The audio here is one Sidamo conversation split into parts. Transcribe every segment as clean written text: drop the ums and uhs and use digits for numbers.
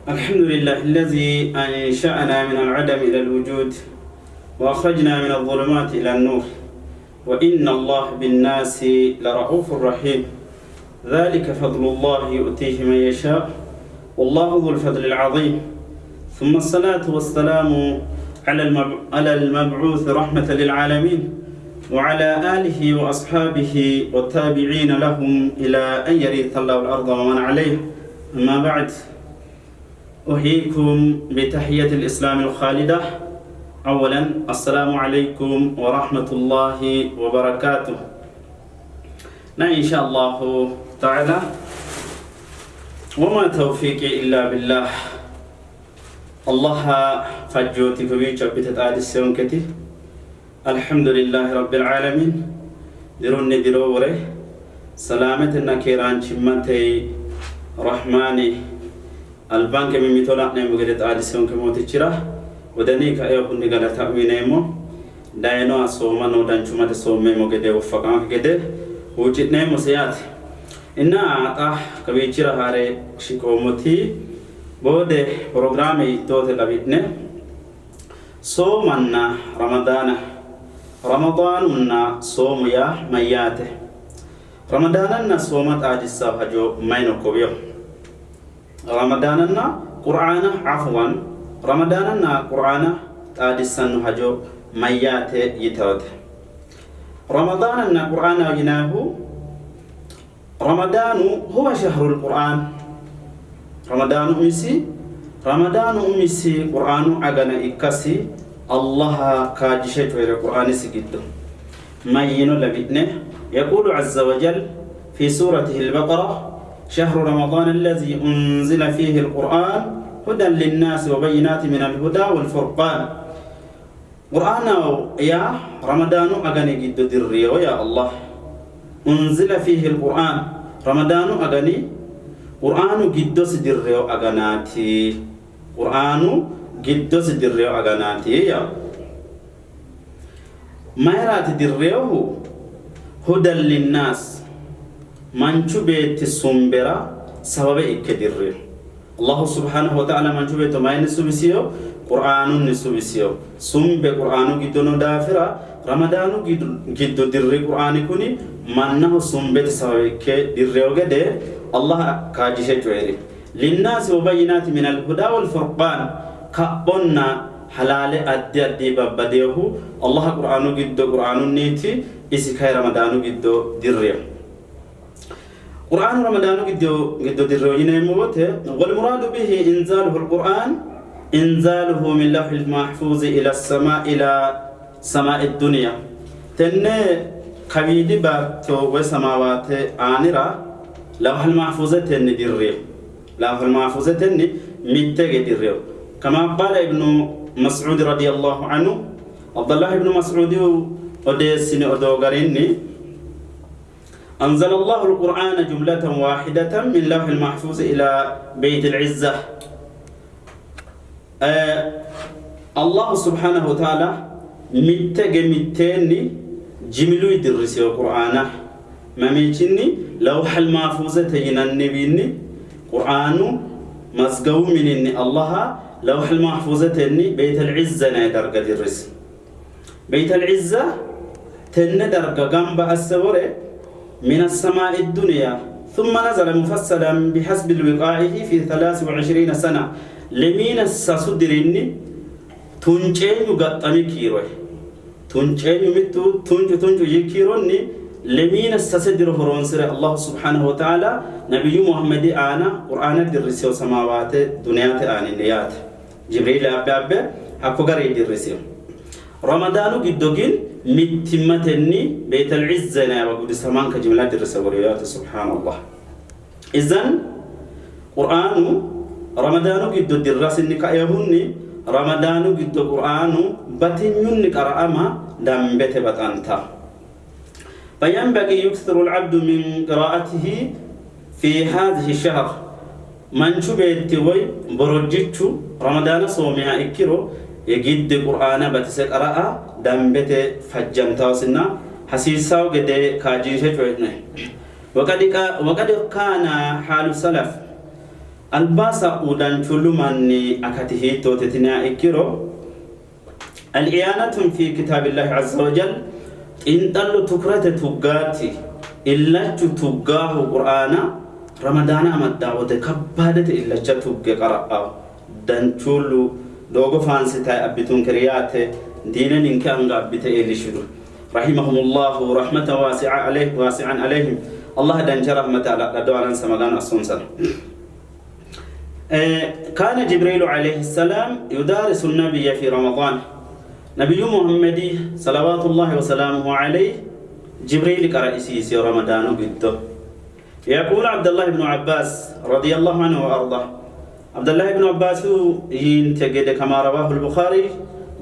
الحمد لله الذي أنشأنا من العدم إلى الوجود وأخرجنا من الظلمات إلى النور وإن الله بالناس لرؤوف رحيم ذلك فضل الله يؤتيه من يشاء والله ذو الفضل العظيم ثم الصلاة والسلام على المبعوث رحمة للعالمين وعلى آله وأصحابه والتابعين لهم إلى أن يرث الله الأرض ومن عليه أما بعد أحييكم بتحية الإسلام الخالدة أولا السلام عليكم ورحمة الله وبركاته إن شاء الله تعالى وما توفيقي إلا بالله الله فجوتي كبير بتتعالي الحمد لله رب العالمين dirunni diro wore salaametenna keeraanchimmatey rahmaani albanke mimmito la'neemmo gede xaadisewonke mootichira wodanii kaeehunni galata uyineemmo dayinoha soomano danchumate soommeemmo gede woffaqanke gede huucci'neemmose yaate inna xa kawiichira haare shiqoommoti boode pirogiraame hiittoote lawi'ne Soomanna Ramadaana Ramadaanunna soomu yaa mayyaate? Ramadaananna sooma xaadissawo hajo may no kowiyo? Ramadaananna Qur'aana Afwan Ramadaananna Qur'aana xaadissanno hajo mayyaate yitawote? Ramadaananna Qur'aanaho yinannihu Ramadaanu huwa shahrul Qur'aan Ramadaanu umisi Ramadaanu umisi Qur'aanu agana ikkasi Allaha kaajjishe coyi're Qur'aanisi giddo mayyino lawi'ne Yaquulu azza wa jal fi suuratihi al-Baqara shahru Ramadaana allazii unzila fiihi al-Qur'aan hudan linnaasi wa bayyinaati min al-hudaa wal furqaan Qur'aanaho yaa Ramadaanu agani giddo dirriyo yaa Allah Unzila fiihi al-Qur'aan Ramadaanu agani Qur'aanu giddosi dirriyo aganaati Qur'aanu giddosi dirriyo aganaati yaa Mayiraati dirriyohu Hudan linnaas Manchu beetti sumbera sababe ikke dirriyo Allahu subhaanahu wa ta'aala manchu beetto mayinni suwisiyo? Qur'aanunni suwisiyo. Sumbe Qur'aanu giddo noo daafira Ramadaanu giddo dirri Qur'aani kuni mannaho sumbete sababe ikke dirreyo gede Allah kaajjishe coyi'ri. Linnaasi wa bayyinaati minal hudaa wal furqaan kaphonna halaale addi addi babbadeyohu Allah Qur'aanu giddo Qur'aanunniiti, isi kayi Ramadaanu giddo dirriyo. Qur'aanu Ramadaanu giddo giddo dirrino yineemmo wote wal muraadu bihi inzaaluhu al-Qur'aan inzaaluhu min lawhil mahfuuzi ila samaa ila samaa'i dunya tenne kawiidi baatto woy samaawaate aanira lawhal mahfuuzetenni dirrino lawhal mahfuuzetenni mittege dirrino kama qaala ibnu Mas'uud radiyallahu anhu Abdullah ibnu Mas'uudihu odeessini odoo garinni أنزل الله القرآن جملة واحدة من لوح المحفوظ إلى بيت العزة الله سبحانه وتعالى mitte mitteenni jimiluyi dirrisino Qur'aana mamiichinni lawhal mahfuuzete yinanniwiinni Qur'aanu mazgawu mininni Allaha lawhal mahfuuzetenni Beytel Izza yinanni darga dirrisi. Beytel Izza tenne darga gamba asse wore mina samaa'i duniya thumma nazala mufassalan bihasbi wiqaa'ihi fi 23 sana lemiina sasu dirinni tunceenyu gaxxami kiiroy tunceenyu mittu tuncu tuncu yii kiironni lemiina sase diro horoonsire Allahu subhaanahu wa ta'ala nabiyyu Muhammadi aana Qur'aana dirriseyo samaawaate duniyate aaninni yaate. Jibriili abbe abbe hakko garinni dirrisino. Ramadaanu giddo gin mittimmatenni Beytel Izza yinanniwa gudisamanka jimla dirrise worino yaate subhaanallah. Izan Qur'aanu Ramadaanu giddo dirrasinni kainohunni Ramadaanu giddo Qur'aanu batinyunni qara'ama dambete baxantanno. Fayanbagii yukthiru al-abdu min qiraa'atihi fi haadhihi shahr Manchu beetti woy borojjichu Ramadaana soomiha ikkiro yegidde Qur'aana batise qara'a dambete fajjantawosinna hasiissawo gede kaajjinshe coyi'noyi. Waqad kaana haalu salaf. Alba sa'u danchuullu manni akati hiittoote tiniha ikkiro, Al-iyaanatun fi kitaabillahi azza wa jal xiinxallo tukrate tuggaati illachu tuggaahu qur'aana ramadaana amaddaa wote kabbaadete illacha tugge qara'ahu danchuullu doogo faansitayi abbitunkeri yaate diine ninke anga abbite iillishshitu rahimahumullahu rahmatan waasi'a alayh waasi'an alayhim Allah dancha rahmate hala'lado aanansa maganu assonsana. كان جبريل عليه السلام يدارس النبي في رمضان نبي محمد صلوات الله وسلامه عليه جبريل قرأ إسيسي رمضان قده يقول عبد الله بن عباس رضي الله عنه وأرضاه عبد الله بن عباس ينتقد كما رواه البخاري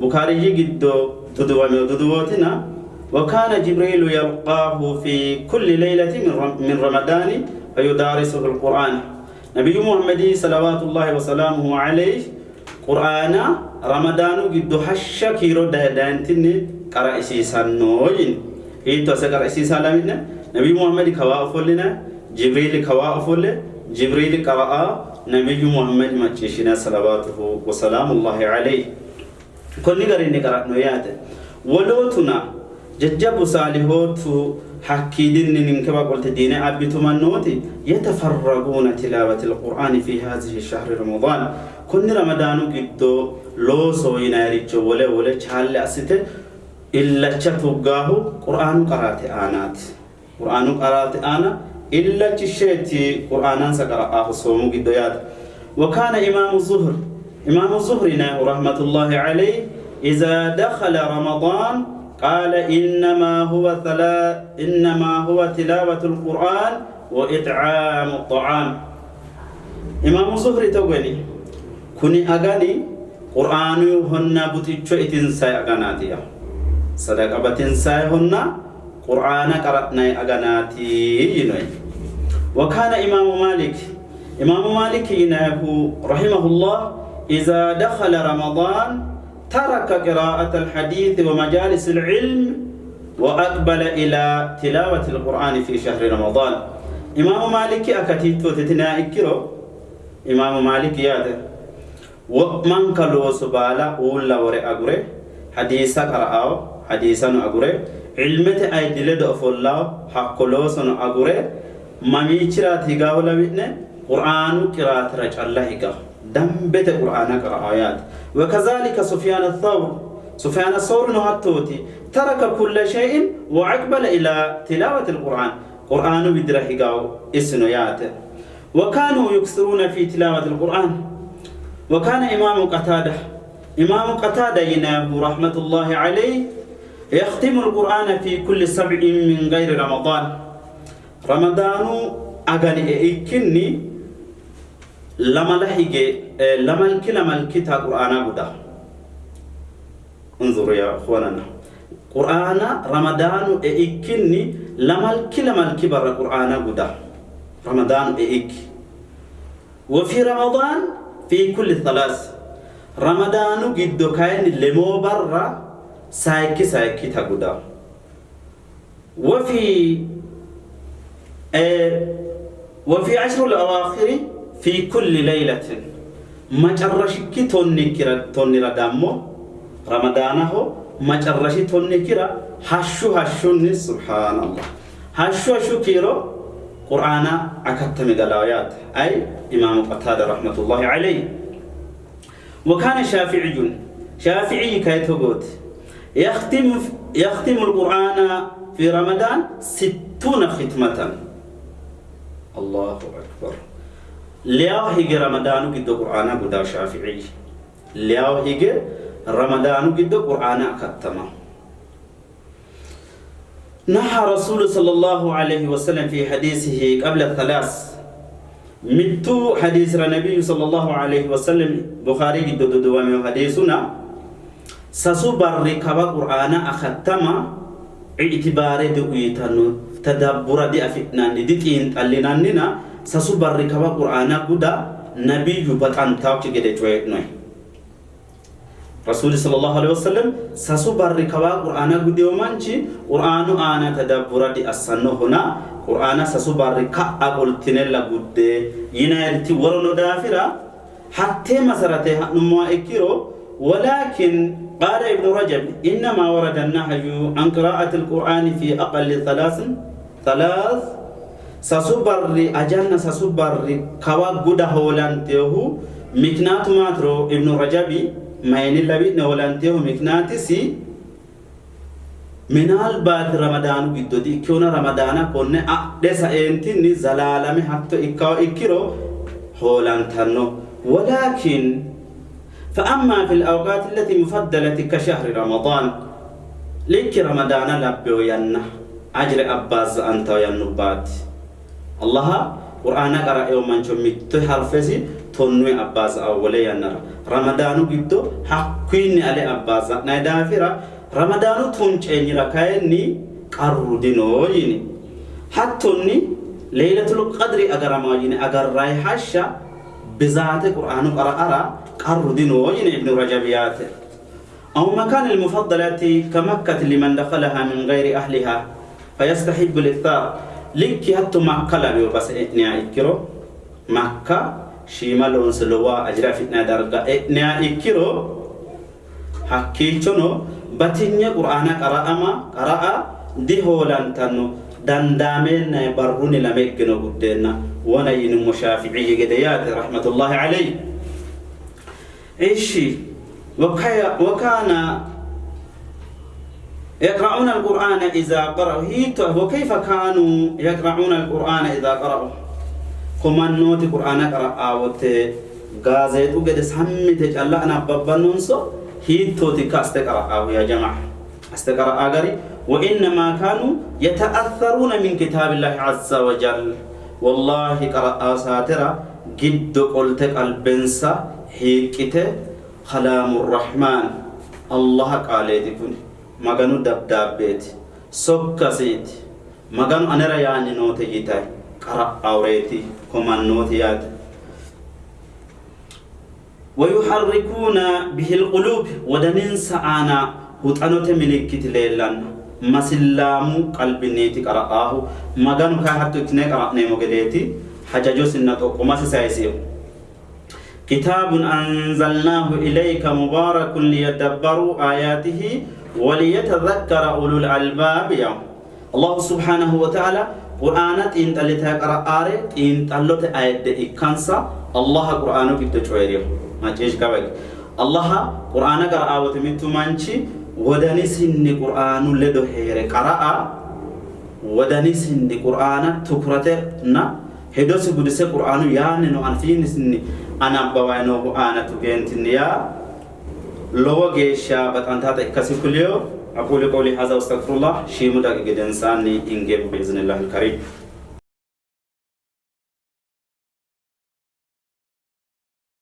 بخاري قدو تدوتنا وكان جبريل يلقاه في كل ليلة من رمضان فيدارسه القرآن نبي محمد صلوات الله وسلامه عليه قرآن رمضان قدو حشا كيرو دانتني قرأ إسيسانوين هيتو أسا قرأ إسيسان لمنا نبي محمد كوا أفولنا جبريل كوا أفول جبريل قرأ نبي محمد مچشنا صلواته وسلام الله عليه konni garinni qara'no yaate. Wolootuna jajjabbu saalihootu hakkiidinni ninkewa qolte diine abbitu mannooti yatafarraguuna tilaawatil qur'aani fi haazihi shahri ramadaan konni ramadaanu giddo loosoho yinayiricho wole wole chaalle assite illacha tuggaahu qur'aanu qaraate aanaati. Qur'aanu qaraate aana illachishsheeti qur'aanansa qara'aahu soomu giddo yaate. Wa kaana imaamu zuhri imaamu zuhri yinannihu rahmatullahi alayhi iza dakhala ramadaan qaala innamaa huwa innamaa huwa tilaawatul qur'aan wa it'aamu xa'aam. Imaamu zuhri togo yini kuni agani qur'aanuhonna buxicho itinsayi aganaati yaa sadaqa batinsayihonna Qur'aana qara'nay aganaati yinoy. Wa kaana imaamu Maalik Imaamu Maalik yinayihu rahimahullah izaa dakhala Ramadaan taraka qiraa'ata al-hadiith wa majaalis al-ilm wa aqbala ilaa tilaawati al-Qur'aani fi shahri Ramadaan. Imaamu Maaliki akati hiittoote tiniha ikkiro Imaamu Maalik yaate Wo'manka looso baala uulla wore agure, hadiisa qara'ao, hadiisano agure, ilmete ayiddi ledo ofollao, hakko loosono agure, mamiichiraati higaahu lawi'ne? Qur'aanu qiraatira calla higaho. Dambete Qur'aana qara'ao yaate. Wa kazaalika Sufyaan Athawr, Sufyaan Athawrino hattooti, taraka kulla shay'in wa aqbala ilaa tilaawati Al-Qur'aan, Qur'aanu widira higao isino yaate. Wa kaanuu yuksiruuna fii tilaawati Al-Qur'aan. Wa kaana imaamu Qataada, Imaamu Qataada yinannihu rahmatullahi alayhi yakhtimu Al-Qur'aana fii kulli sab'in min ghayri Ramadaan. Ramadaanu agani eikkinni lamala hige lamalki lamalkita Qur'aana guda. Unzuru yaa ikhwanana. Qur'aana Ramadaanu eikkinni lamalki lamalki barra Qur'aana guda. Ramadaanu eikki. Wa fi Ramadaan fi kulli thalaas. Ramadaanu giddo kayinni lemoo barra sayikki sayikkita guda. Wa fi wa fi ashrul awaakhiri fi kulli laylatin. Macarrashikki tonnikkira tonnira dammo Ramadaanaho macarrashi tonnikkira hashshu hashshunni subhaanallah hashshu hashshu kiiro Qur'aana akattame galaawo yaate. Ay Imaamu Qataada rahmatullahi alayhi. Wa kaana Shaafi'iyyun Shaafi'iyyi kayi togooti. Yakhtimu yakhtimu al-Qur'aana fi Ramadaan sittuuna khitmatan. Allahu akbar. Leyawo hige Ramadaanu giddo Qur'aana gudaa Shaafi'iyyi. Leyawo hige Ramadaanu giddo Qur'aana akattama. Naha Rasuulu sallallahu aleyhi wasallam fi hadiisihi qabla thalaas Mittu hadiisira Nabiyyu sallallahu aleyhi wasallam Bukhaari giddo duduwamino hadiisuna sasu barri kawa Qur'aana akattama i'tibaare diuyitanno, tadabbura diafi'nanni, dixiinxallinannina sasu barri kawa Qur'aana guda Nabiyyu baxantaokki gede coyi'noyi. Rasuuli sallallahu aleyhi wasallam sasu barri kawa Qur'aana gudino manchi Qur'aanu aana tadabbura diassannohona Qur'aana sasu barri ka'a qoltinella gudde yinayirti worono daafira hattee masarate ha'nummoha ikkiro ولكن قال ابن رجب إنما ورد النهي عن قراءة القرآن في أقل ثلاث sasu barri ajanna sasu barri kawa guda hoolantehu miknaatu maatiro Ibnu Rajabi mayini lawi'ne hoolantehu miknaatisi minaalbaati Ramadaanu giddo di''ikkihona Ramadaana konne adhe saeentinni zalaalame hatto ikkawo ikkiro hoolantanno. Walaakin fa ammaa fil awqaati allati mufaddalati ka shahri Ramadaan likki Ramadaana labbewo yanna ajire abbaazza antawo yannubbaati. Allaha Qur'aana qara'ewo mancho mitte harfesi tonnuyi abbaaza'awo wole yannara Ramadaanu giddo hakkuyinni ale abbaaza'nayi daafira Ramadaanu tunceenyira kayinni qarru dino yini. Hattonni Leylatul Qadri agaramawo yine agarrayi hashsha bizaate Qur'aanu qara'ara qarru dino yini Ibnu Rajabi yaate. أو مكان المفضلة كمكة لمن دخلها من غير أهلها فيستحب الإكثار likki hatto Makka lawewo base e'niha ikkiro Makka shiima loonse lowoha ajire afi'nanni darga e'niha ikkiro hakkiichono batinye Qur'aana qara'ama qara'a dihoolantanno dandaameennae barruni lame higgeno guddeenna wona yinummo Shaafi'iyyi gede yaate rahmatullahi alayhi. Ishi وكان يقرؤون القرآن إذا قرأوا hiitto وكيف كانوا يقرؤون القرآن إذا قرأوا ko mannooti Qur'aana qara'aa wote gaazeexu gede sammi yite calla anabbabbannonso hiittootikka assite qara'aahu yaa jama'a assite qara'aa gari وإنما كانوا يتأثرون من كتاب الله عز وجل Wollaahi qara'aa saatera giddo qolte qalbensa hiiqqite Kalaamu Rahmaan Allaha qaaleeti kuni Maganu dabdaabbeeti sokkasiiti Maganu anera yaanni noote yitayi qara'awureeti ko mannooti yaate. Wayuharrikuuna bihil quluub wodaninsa aana huxanote milikkiti leellanno. Masillaamu qalbinniiti qara'aahu. Maganu kayi hatto ikkine qara'neemmo gedeeti hajajosinna xoqqomasi sayisinohu. Kitaabun anzalnaahu ilayka mubaarakun liyadabbaruu aayaatihi waliyatadhakkara ulul albaab yawo. Allahu subhaanahu wa ta'aala Qur'aana xiinxallitayi qara'aare xiinxallote ayidde ikkansa Allaha Qur'aanu giddo coyi'rino. Macciishsh kabagi. Allaha Qur'aana qara'a wote mittu manchi wodanisinni Qur'aanu ledo hee're qara'a, wodanisinni Qur'aana tukuratenna hedosi gudise Qur'aanu yaanni no afiinisinni anabbawayi noohu aana tugeentinni yaa lowo geeshsha baxantata ikkasi kulino. Aquulu qawlii haza wastagfirullah shiimu daqi gedensaanni hingeemmo bi'iznillahil kariim.